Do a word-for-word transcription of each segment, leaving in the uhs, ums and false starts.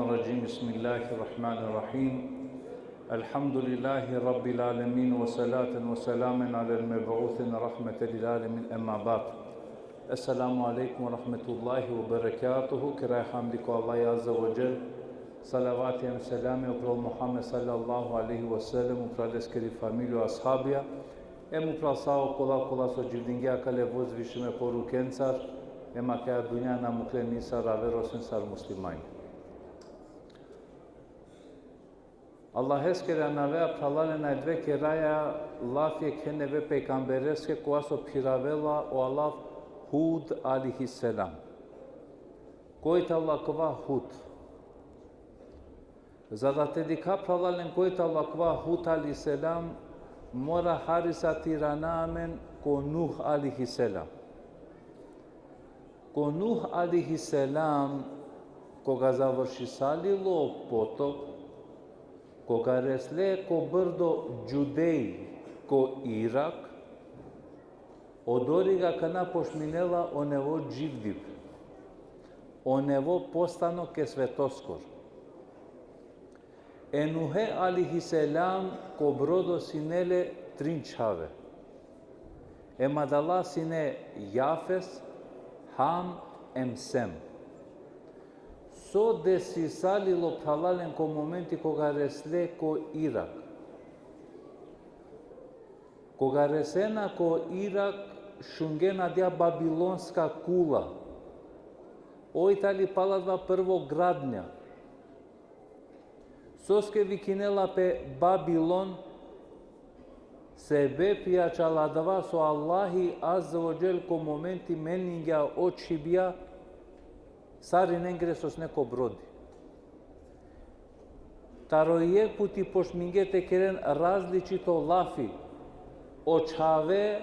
الرجيم. بسم الله الرحمن الرحيم. الحمد لله رب العالمين، وصلاة وسلاما على المبعوث رحمة للعالمين، أما بعد. السلام عليكم ورحمة الله وبركاته. Keraja hamdi ko Allah Azze ve Dželle. Salavati em selami upral Muhammed sallallahu alejhi ve sellem, upral leskeri familija, ashabija, em upral sa okola kola so dživdingje akale vozvišime porukencar, em akaja dunja na mukle nisar aver osim sar muslimanja. Allaheskere anavea, phralalen, adava keraja lafi jekhe neve pejgambereske, kova so phiravela o alav Hud alejhi selam. Koj tano akava Hud? Za da te dikha, phralalen, koj tano akava Hud alejhi selam, mora hari sa te irana amen ko Nuh alejhi selam. Ko Nuh alejhi selam, koga završisalilo o potop, koga resle ko brdo Džudej, ko Irak, odoriga akana počminela o nevo dživdipe, o nevo postanok e svetoskoro. E Nuhe alejhi selam ko brodo sine le trin čhave. Em adala sine Jafes, Ham, em Sem. So desisalilo, phralalen, ko momenti koga resle ko Irak? Koga resena ko Irak, šungjen adaja babilonska kula. Oj tali pala adava prvo gradnja. Soske vikinela pe Babilon? Sebepi ačhal adava so Allahi Azze ve Dželle ko momenti meningja o čhibja sarinengere so sine ko brodi. Taro jekh puti počmingje te keren različito lafi o čhave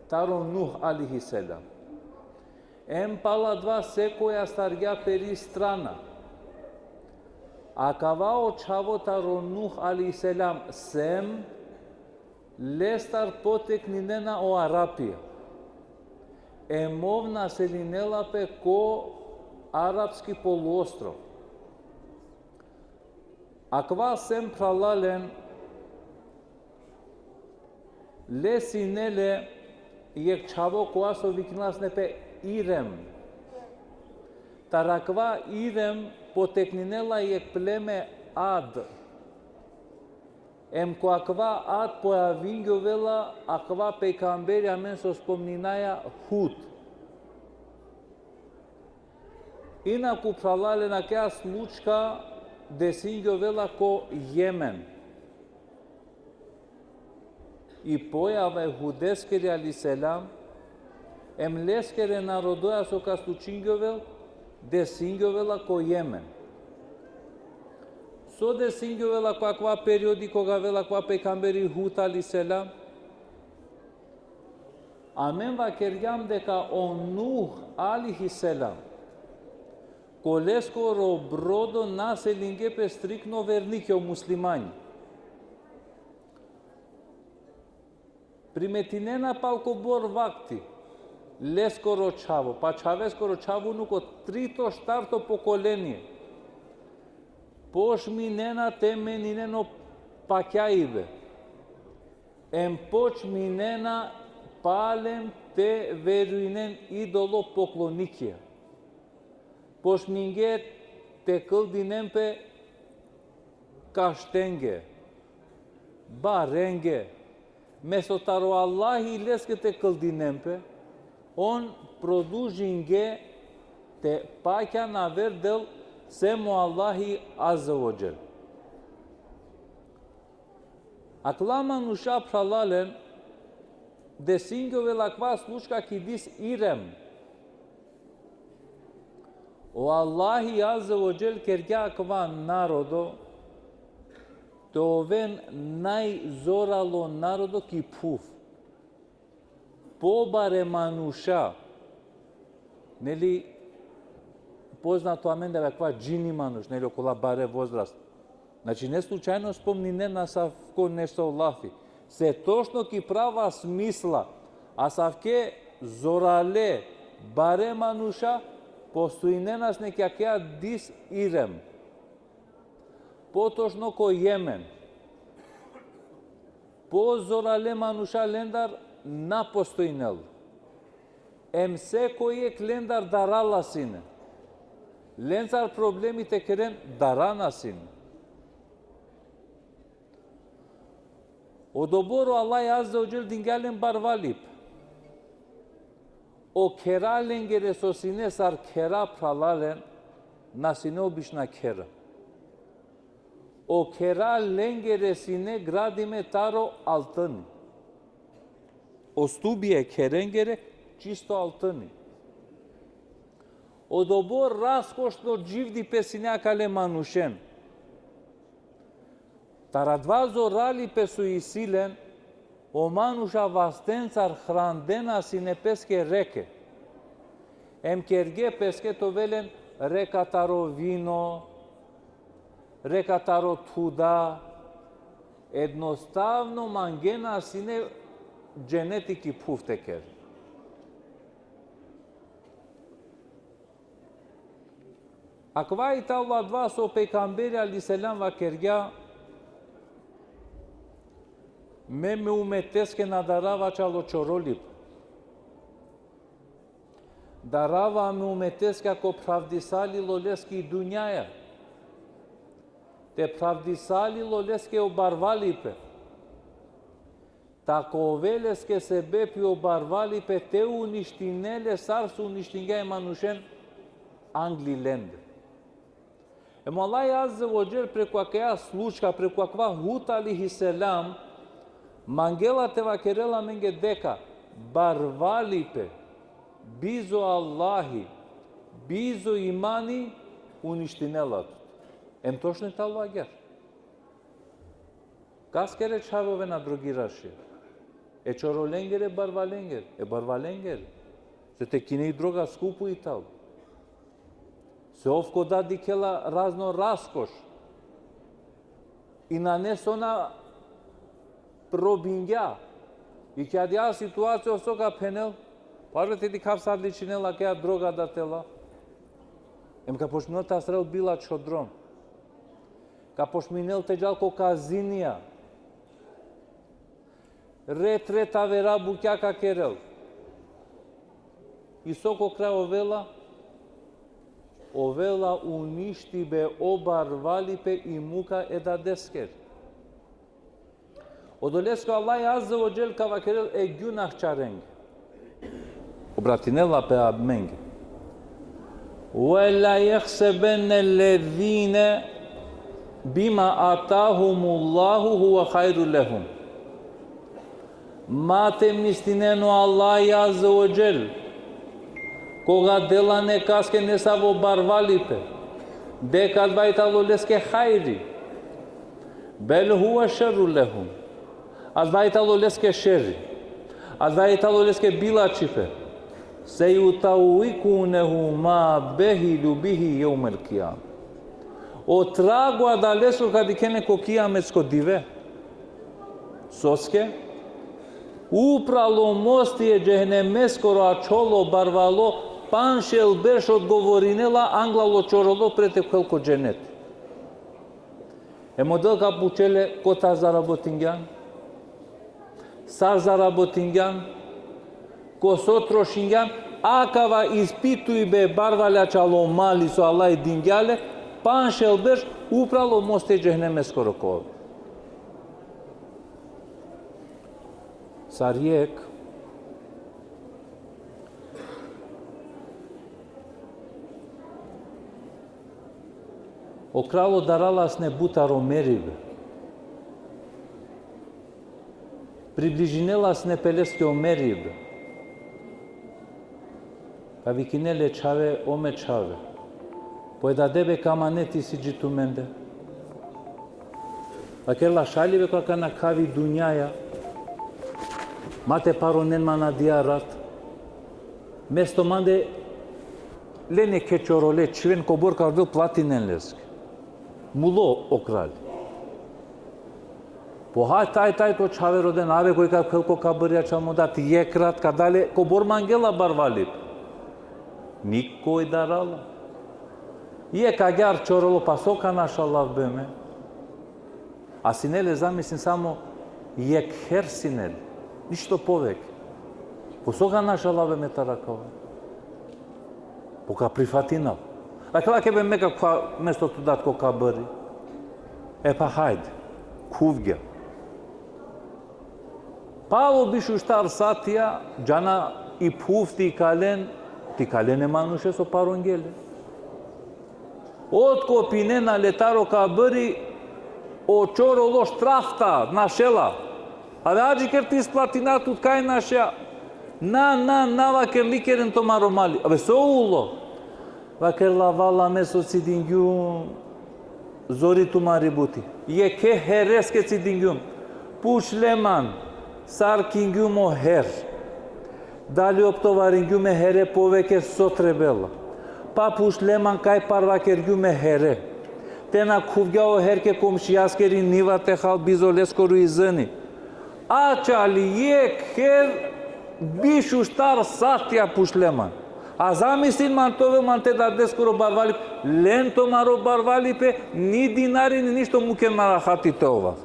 taro Nuh alejhi selam. Em pala adava sekoj astargja peri strana. Akava o čhavo taro Nuh alejhi selam, Sem, lestar potekninena o Arapija. Em ov naselinela pe ko Arapski poluostrov. Akava Sem, phralalen, le sine le jekh čhavo kova so vikinela sine pe Irem. Taro akava Irem potekninela jekh pleme Ad. Em ko akava Ad pojavingjovela akava pejgamberi amen so spomninaja, Hud. Inaku, phralalen, akaja slučka desingjovela ko Jemen. I pojava e Hudeskeri alejhi selam, em leskere narodoja so ka slučingjovel, desingjovela ko Jemen. So desingjovela ko akava periodi koga avela akava pejgamberi Hud alejhi selam? Amen vakergjam deka o Nuh alejhi selam, ko leskoro brodo naselingje pe striktno vernikija, o muslimanja. Primetinena pal kobor vakti leskoro čhavo, pa čhaveskoro čhavo, unuko, trito, štarto pokolenie, počminena te meninen o pakjaibe. Em počminena palem te verujnen idolopoklonikija. Počmingje te kldinen pe kaštenge, barenge. Mesto taro Allahi leske te kldinen pe, on produžingje te pakjan aver del sem o Allahi Azze ve Dželle. Akala manuša, phralalen, desingjovela akava slučka ki dis Irem. O Allahi Azze ve Dželle kergja akava narodo te oven najzoralo narodo ki phuv. Pobare manuša, neli, poznato amende akava džini manuš, neli, okola bare vozrast. Znači, ne slučajno spomninena asavko nešto lafi. Se točno ki prava smisla, asavke zorale, bare manuša, Postojinena sine ki akaja dis irem. Potočno ko Jemen. Pozorale manuša lendar na postojinel. Em sekoj jekh lendar darala sine. Lencar problemi te keren darana sine. Odobor o Allah Azze ve Dželle dingja len barvalipe. O khera lengere so sine sar khera phralalen, na sine obična khera. O khera lengere sine gradime taro altini. O stubija e kherengere čisto altini. Odobor raskošno dživdipe sine akale manušen. Taro adava zoralipe so isi len, o manuša vastencar hrandena sine peske reke. Em kerge peske te ovel len reka taro vino, reka taro thuda, ednostavno mangena sine dženeti ki phuv te keren. Akava i tano adava so o pejgamberi alejhi selam vakergja: Me, me umeteske na darava čalo čorolipe. Darava me umeteske ako phravdisalil oleske i dunjaja. Te phravdisalil oleske o barvalipe. Ta ka ovel leske sebepi o barvalipe te uništinel le sar so uništingja e manušen angli lende. Em o Allah Azze ve Dželle preku akaja slučka, preku akava Hud alejhi selam, mangela te vakerel amenge deka barvalipe, bizo Allahi, bizo imani, uništinela tut. Em točno i tano agjaar. Kaskere čhave ovena drogiraši? E čorolengere, barvalengere, e barvalengere. Se te kine i droga skupo i tano. Se ov koda dikhela razno raskoš. I nane so na probingja. I ki adaja situacija so ka phenel, pa te dikhav sar ličinela akaja droga da te la. Em ka počminel te astarel bilačho drom. Ka počminel te džal ko kazinija. Ret, ret avera bukja ka kerel. I so ko kraj ovela? Ovela uništibe o barvalipe i muka e dadeskere. Odoleske o Allah Azze ve Dželle ka vakerel e gjunahčarenge. Obratinela pe amenge. ولا يحسبن الذين بما آتاهم الله هو خير لهم. Ma te mislinen o Allah Azze ve Dželle, koga dela nekaske nesavo barvalipe, deka adava i tano leske hajri. بل هو شر لهم. Adava i tano leske šeri. Adava i tano leske bilačipe. سيطوقونه ما بخلوا به يوم القيامة. O trago adaleso ka dikhen le ko kijametsko dive. Soske? Upralo mosti e džehenemeskoro ačholo barvalo, panšel berš odgovorinela anglalo čorolo pre te khuvela ko dženet. Em o Del ka pučel le kotar zarabotingjan, sar zarabotingjan, ko so trošingjan, akava ispitujbe barvale ačhalo mali so Allah dingja le, panšel berš upralo mosti e džehenemeskoro ka ovel. Sar jekh. O kralo darala sine but taro meribe. Približinela sine pe leske o meribe. Ka vikinel e čhave: O me čhave, po e dadebe ka amaneti isi dži tumende. Vakerela: Šaj li be, ko akana khavi dunjaja, ma te paronen man adaja rat. Mesto mande len jekhe čorole, čhiven kobor ka rodel, platinen leske. Mulo o krali. Po hajt, hajt, hajt, o čhave roden, ave, koj ka khuvela ko kabri ačhal mo dad, jekh rat ka da le, kobor mangela barvalipe. Nikoj darala. Jekh agjaar čorolo, pa so ka našalav be me? A sine le, zamislin, samo jekh her sine le. Ništo poveke. Po so ka našalav be me taro akava? Po ka prifatinav. Vakerla: Ake be, me ka khuvav mesto to dat ko kabri. E pa hajde, khuvgja. Palo biš u štar satija, džana, i phuv te ikalen, te ikalen e manuše so parongje le. Otkopinena le taro kabri, o čorolo štrafta našela. Ave, adžiker te isplatina tut kaj našea. Na, na, na, vakerla, ikeren tumaro mali. Ave, so ulo? Vakerla: Vala, me so cidingjum, zori tumari buti. Jekhe hereske cidingjum. Pučle man, sar kingjum o her. Dali optovaringjum e here poveke so trebela. Pa pučle man kaj parvakergjum e here. Te na khuvgja o her ke komšijaskeri niva te hal bizo leskoro izini. Ačhal jekh her biš u štar satija pučle man. A zamislin man te ovel man te dadeskoro barvalipe, len tumaro barvalipe, ni dinari, ni ništo, muke na rahati te ovav.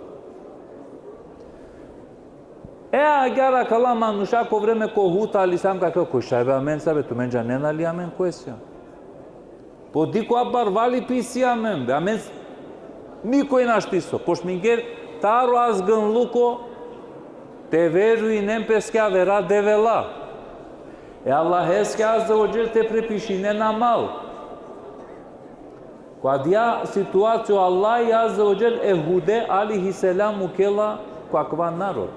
E agjaar akala manuša ko vreme ko Hud alejhi selam ka kerel: Koj šaj be amenca be, tumen džanena li amen koj sijam? Po dikh kova barvalipe isi amen be, amen nikoj našti so. Pošminge taro azginluko te verujnen peske avera devela. E Allaheske azze ve dželle te prepišinen amal. Ko adaja situacija o Allahi azze ve dželle e Hude alejhi selam mukela ko akava narod.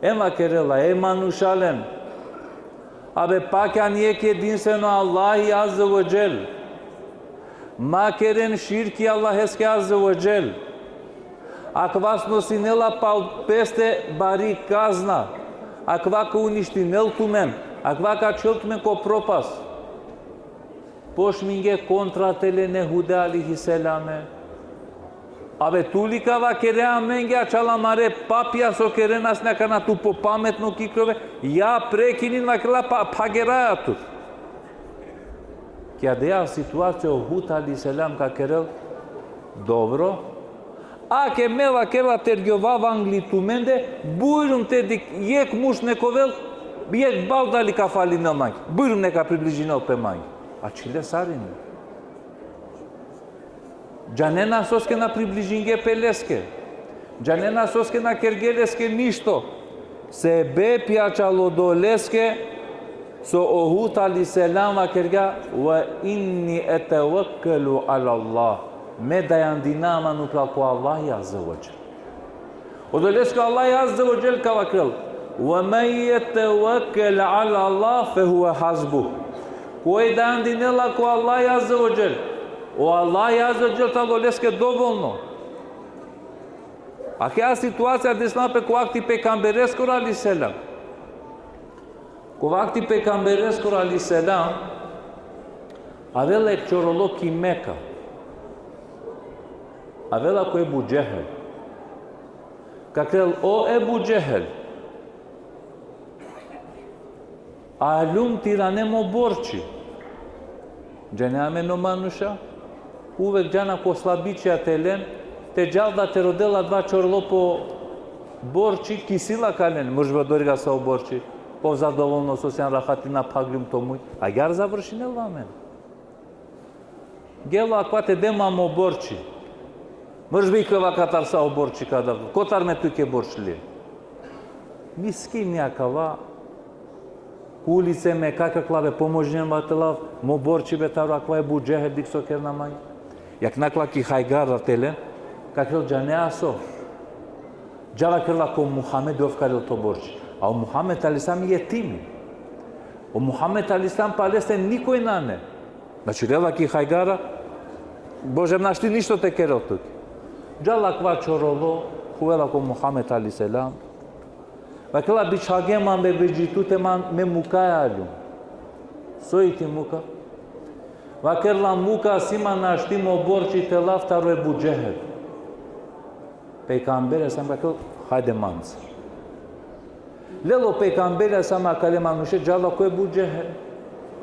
Em vakerela: E manušalen, abe pakjan jekh edinstveno Allahi azze ve dželle. Ma keren širki Allaheske azze ve dželle. Akava snosinela pal peste bari kazna. Akava ka uništinel tumen. Akava ka ačhel tumen ko propast. Pošminge kontra te len e Hude alejhi selame. Abe, tu li ka vakere amenge ačhala mare papija so kerena sine akana, tu popametno ka iklove? Ja prekinin, vakerela, pa phageraja tut. Ki adaja situacija o Hud alejhi selam ka kerel: Dobro. Ake me, vakerela, tergjovav angli tumende, bujrum te dikh jekh murš nek ovel, jekh bal dali ka falinel mange. Bujrum neka približinel pe mange. Ačhile sarine. Džanena soske na približingje pe leske. Džanena soske na kergje leske ništo. Sebepi ačhal odoleske so o Hud alejhi selam vakergja: Ve inni etevekkelu alallah. Me dajandinav man upral ko Allahi azze ve dželle. Odoleske Allahi azze ve dželle ka vakerel: Ve men jetevekkel alallah fehuve hasbuh. Koj dajandinela ko Allahi azze ve dželle, o Allahi azze ve dželle tano leske dovolno. Akaja situacija desna pe ko vakti pejgambereskoro alejhi selam. Ko vakti pejgambereskoro alejhi selam, avela jekh čorolo ki Meka. Avela ko Ebu Džehel. Ka kerel: O Ebu Džehel, aljum te irane mo borči. Džane amen o manuša, uvek džana ko slabičija te len, te džal da te rodel adava čorolo po borči, ki sila ka len, mrš be odori ka sa o borči, ov zadovolno so sian, rahati, na phagljum to muj. Agjaar završinela amen. Gelo akava te de man mo borči. Mrš be iklova katar sa o borči ka dav. Kotar me tuke borčli. Miskini akava. Ko ulice Meka ka kerel: Be, pomožinen man te lav mo borči be taro akava Ebu Džehel, dikh so kerna mange. Akana akala ki hajgara te len, ka kerel: Džanea so? Dža, vakerela, ko Muhammed, ov ka del to borči. A o Muhammed alejhi selam jetimi. O Muhammed alejhi selam paleste nikoj nane. Znači, lela ki hajgara, Bože, našti ništo te kerel tuke. Džala akava čorolo, khuvela ko Muhammed alejhi selam. Vakerela: Bičhalge man be, be dži tute, man me mukaja aljum. Soj ti muka? Vakerela: Muka si man, našti mo borči te lav taro Ebu Džehel. Pejgamberi alejhi selam vakerel: Hajde mancar. Lelo pejgamberi alejhi selam akale manuše, džala ko Ebu Džehel.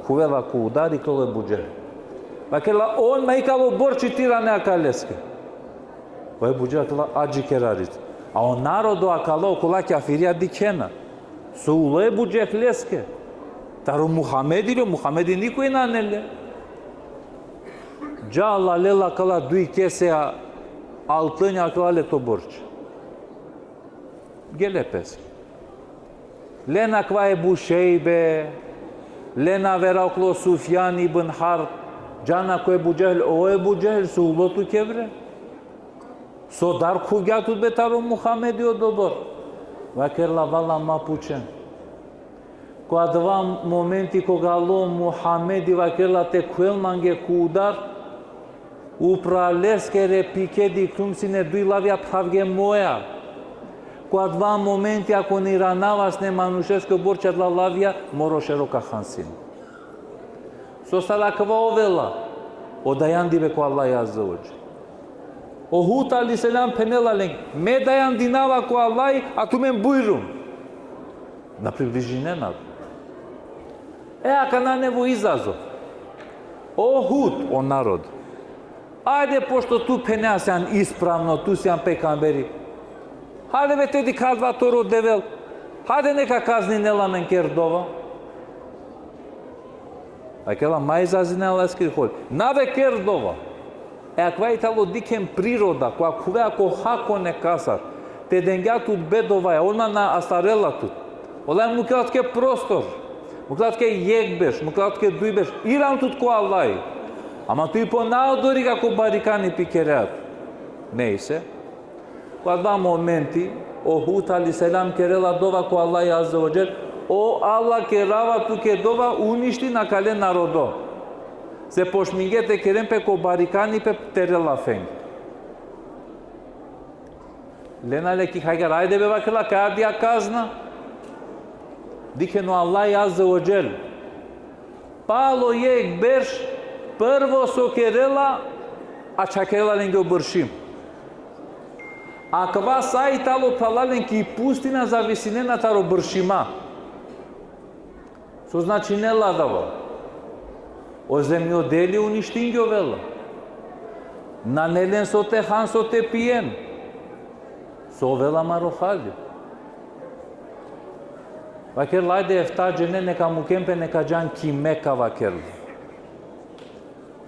Khuvela ko udar, ikljola o Ebu Džehel. Vakerela: On ma ikalo borči te irane akaleske. O Ebu Džehel vakerela: Adžikerarit. A o narodo akala, okola kafirja dikhena so ulo e Ebu Džehleske. Taro Muhamedi, o Muhamedi nikoj nane le. Džala, lela akala duj keseja altini, vakerela: Le to borči. Gele pes. Len akava Ebu Šejbe, len avera okolo Sufjan ibn Harb, džana ko Ebu Džehel: O Ebu Džehel, so ulo tuke bre? So dar khuvgja tut be taro Muhamedi odobor? Vakerela: Vala, ma pučen. Ko adava momenti koga alo Muhamedi, vakerela, te khuvel mange ko udar, upral leskere pike dikhlum sine duj lavja phravge moja. Ko adava momenti, ako na iranava sine manušeske borči adala lavja, moro šero ka han sine. Sostar akava ovela? O dajandibe ko Allahi Azze ve Dželle. O Hud alejhi selam phenela lenge: Me dajandinava ko Allahi, a tumen bujrum. Na približinena. E, akana nevo izazov. O Hud, o narod. Ajde, pošto tu phenea sian ispravno, tu sian pejgamberi. Hajde be, te dikha adava toro Devel. Hajde, neka kazninel amen, ker dova. Vakerela: Ma izazine Allaheskiri holi. Na be, ker dova. E, akava i tano, dikhen, priroda, koja khuvea ko hako nekastar. Te dengja tut bedovaja, ona na astarela tut. Ola mukhela tuke prostor. Mukhela tuke jekh berš, mukhela tuke duj berš. Iran tut ko Allahi. Ama tu i po na odoriga ko barikani pikerea tut. Nejse. Ko adava momenti, o Hud alejhi selam kerela dova ko Allahi Azze ve Dželle: O Allah, kerava tuke dova, uništin akale narodo. Se počminge te keren pe ko barikani pe tere lafenge. Lena le ki hajgara: Ajde be, vakerela, kaj adija kazna? Dikhen o Allahi Azze ve Dželle. Palo jekh berš, prvo so kerela, ačhakerela lenge o bršim. Akava sa i tano phralalen ki pustina zavisinena taro bršima. So značinela adava? O zemjodelje uništingjovela. Nane len so te han, so te pijen. So ovela amaro hali? Vakerela: Ajde, efta džene neka mukhen pe, neka džan ki Meka, vakerela.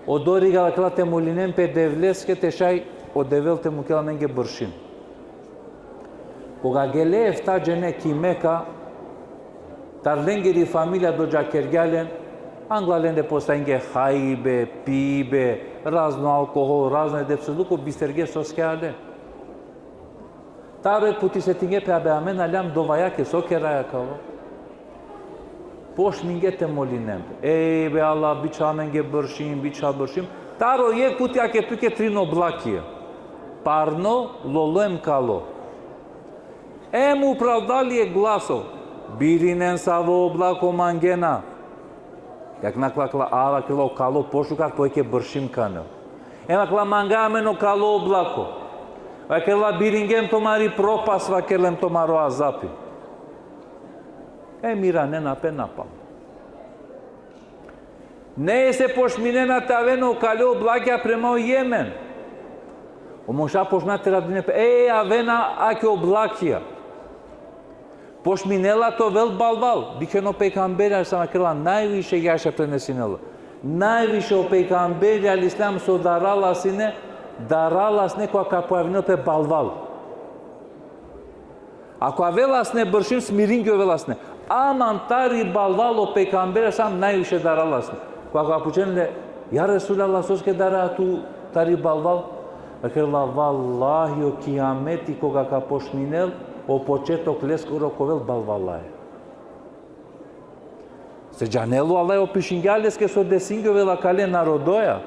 Odoriga, vakerela, te molinen pe Devleske te šaj o Devel te mukhel amenge bršim. Koga gele efta džene ki Meka, tari lengiri familija dodžakergja len, angla lende postavingje hajbe, pibe, razno alkohol, razno edepsizluko, bisterge soske ale. Taro jekh puti setinge pe: Abe, amen aljam dovajake, so keraja akava? Počminge te molinen pe: Ej be Allah, bičha amenge bršim, bičha bršim. Taro jekh puti ake tuke trin oblakija. Parno, lolo em kalo. Em upral adali jekh glaso: Birinen savo oblako mangena. Jakh na, vakerela, a, vakerela, o kalo pošukar, poveke bršim ka anel. Em, vakerela, mangaja amen o kalo oblako. Vakerela: Biringen tumari propast, vakerela, em tumaro azapi. Em iranena pe napalal. Nejse, počminena te aven o kale oblakija prema o Jemen. O manuša počminena te radujnen pe: Ej, avena ake oblakija. Počminela te ovel balval. Dikhen, o pejgamberi alejhi selam, vakerela, najviše jaše prenesinela. Najviše o pejgamberi alejhi selam so darala sine, darala sine koga ka pojavinel pe balval. Ako avela sine bršim, smiringjovela sine. Ama tari balval o pejgamberi alejhi selam najviše darala sine. Koga ka pučen le: Ja Resulallah, soske daraja tu tari balval? Vakerela: Vallahi, o kijameti koga ka počminel, o početok leskoro ka ovel balvalaja. Se džanela o Allah, opišingja leske so desingjovela kale narodoja.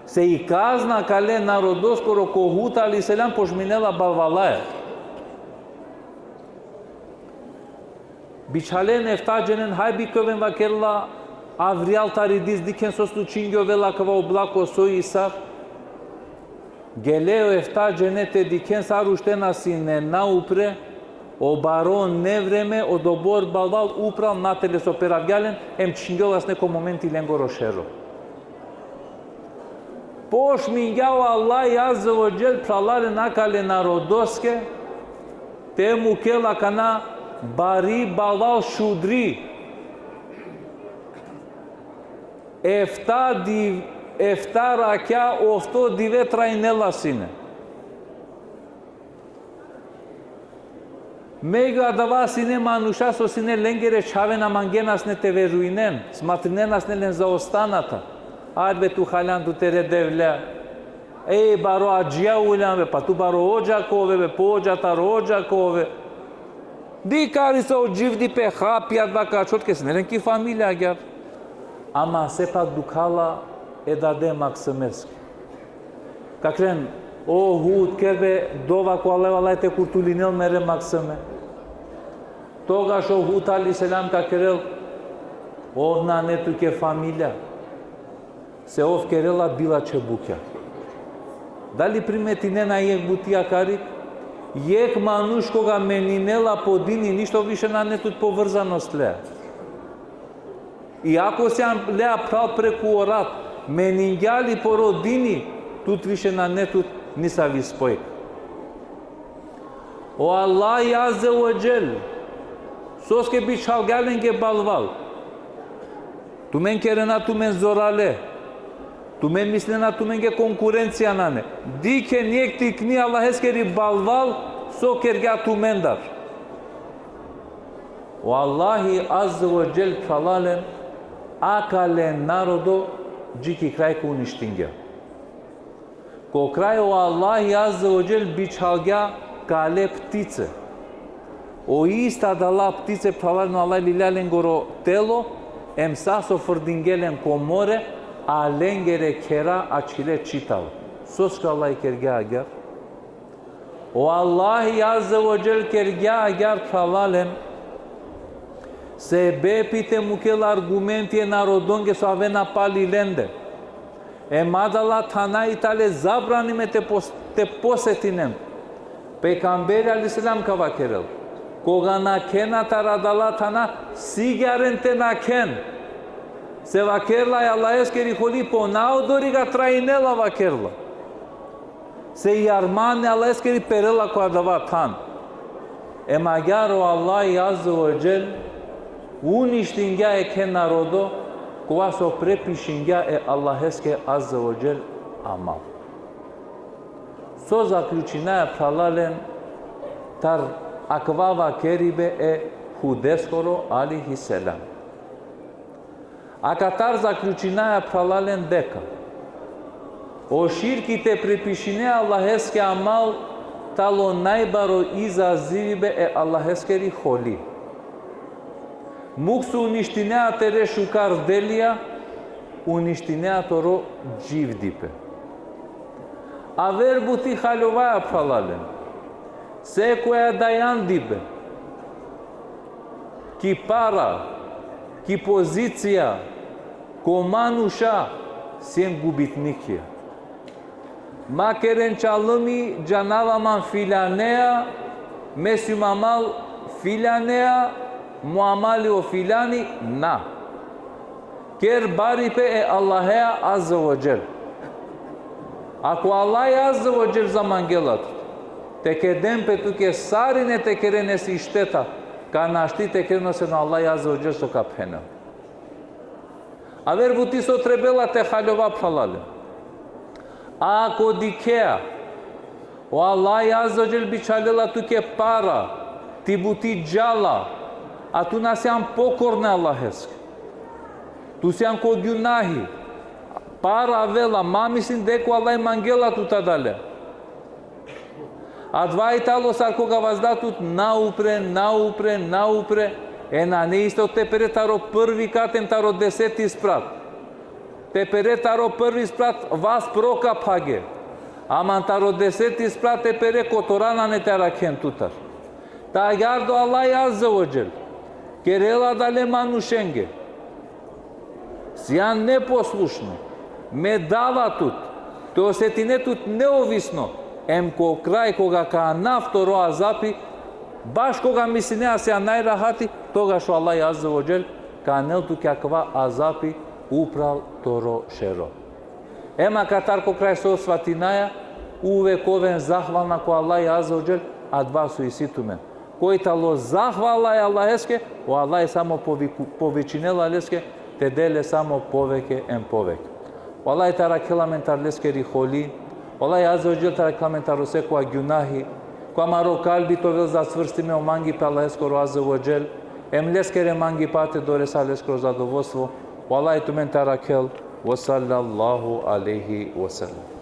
Se i kazna kale narodoskoro ko Hud alejhi selam počminela balvalaja. Bičhalen efta dženen: Haj, bi ka oven, vakerela, avrijal tari diz, dikhen so slučingjovela akava oblako, so i sar. Gele o efta džene te dikhen sar uštena sine na upre, O baro nevreme, odobor balval upral natele so peravgja len, em čhingjola sine ko momenti lengoro šero. Pošmingja o Allah Azze ve Dželle, phralalen, akale narodoske te mukel akana bari balval šudri. Efta div-, efta rakja, ofto dive trajnela sine. Megju adava sine manuša so sine lengere čhave, na mangena sine te verujnen, smatrinena sine len za ostanata. Ajde be, tu haljan tu tere devle. Ej, baro adžija uljan be, pa tu baro odža ka ove be, po odža taro odža ka ove. Dikh kari so dživdipe, hapi, adava ka čhol, ke sine len ki familija agjar. Ama sepak dukhala e dade maksumestar. Ka keren: O Hud, ker be dova ko Allah, Allah te kurtulinel mere maksume. Togaš o Hud alejhi selam ka kerel: Ov nane tuke familija, se ov kerela bilačhe bukja. Dali primetinena jekh buti akari? Jekh manuš koga meninela po dini, ništo više nane tut povrzanost lea. I ako sian lea phral preku o rat, meningja li poro dini, tut više nane tut nisavi spojka. O Allah Azze ve Dželle, soske bičhalgja lenge balval? Tumen kerena tumen zorale. Tumen mislena tumenge konkurencija nane. Dikhen jekh tikni Allaheskeri balval so kergja tumendar. O Allahi Azze ve Dželle, phralalen, akale narodo dži ki kraj ka uništingja. Ko kraj o Allahi Azze ve Dželle bičhalgja kale ptice. O ista adala ptice, phralalen, o Allah lilja lengoro telo, em sa so frdingje len ko more, a lengere khera ačhile čitava. Soske o Allah kergja agjar? O Allahi Azze ve Dželle kergja agjar, phralalen, sebepi te mukel argumenti e narodonge so avena pali lende. Em adala thana i tale zabranime te pos-, te posetinen. Pejgamberi alejhi selam ka vakerel: Koga nakhena taro adala thana, sigjaren te nakhen. Se vakerla e Allaheskeri holi po naodori ka trajnela, vakerla. Se i armani Allaheskeri perela ko adava than. Em agjar o Allahi Azze ve Dželle uništingja jekhe narodo, kova so prepišingja e Allaheske Azze ve Dželle amal. So zaključinaja, phralalen, tar akava vakeribe e Hudeskoro alejhi selam? Akatar zaključinaja, phralalen, deka o širki, te prepišine Allaheske amal, tano najbaro izazivibe e Allaheskeri holi. Muk so uništinea tere šukar delija, uništinea toro dživdipe. Aver buti haljovaja, phralalen. Sekoja dajandibe ki para, ki pozicija, ko manuša, sien gubitnikija. Ma keren čalumi, džanava man filanea, me sijum amal filanea, mo amali o filani, na. Ker baripe e Allahea Azze ve Dželle. Ako Allah Azze ve Dželle zamangela tut, te keden pe tuke sarine te keren isi šteta, ka našti te keren, osven o Allah Azze ve Dželle so ka phenel. Aver buti so trebela te haljova, phralalen. Ako dikhea, o Allah Azze ve Dželle bičhalela tuke para, ti buti džala, a tu na sian pokorna Allaheske. Tu sian ko gjunahi. Para avela, ma mislin deka o Allah mangela tut adale. Adava i tano sar koga vazda tut naupre, naupre, naupre, e nane isto te pere taro prvi kat em taro deseti sprat. Te pere taro prvi sprat, vas pro ka phage. Ama taro deseti sprat te pere, kotora nane te arakhen tutar. Te agjaar o Allah Azze ve Dželle kerela adale manušenge sian neposlušno, me dava tut, te osetine tut neovisno, em ko kraj koga ka anav toro azapi, Baš koga mislinea si najrahati, togaš o Allah Azze ve Dželle ka anel tuke akava azapi upral toro šero. Ema katar ko kraj so svatinaja, uvek oven zahvalna ko Allah Azze ve Dželle, adava so isi tumen. Koj tano zahvalna e Allaheske, o Allah samo poviku-, povičinela leske, te del le samo poveke em poveke. O Allah te arakhel amen tar leskeri holi, o Allah Azze ve Dželle te arakhel amen taro sekova gjunahi, ko amaro kalbi te ovel zacvrstime o mangipe Allaheskoro Azze ve Dželle, em leskere mangipate doresa leskoro zadovoljstvo, o Allah tumen te arakhel, ve sallallahu alejhi ve sellem.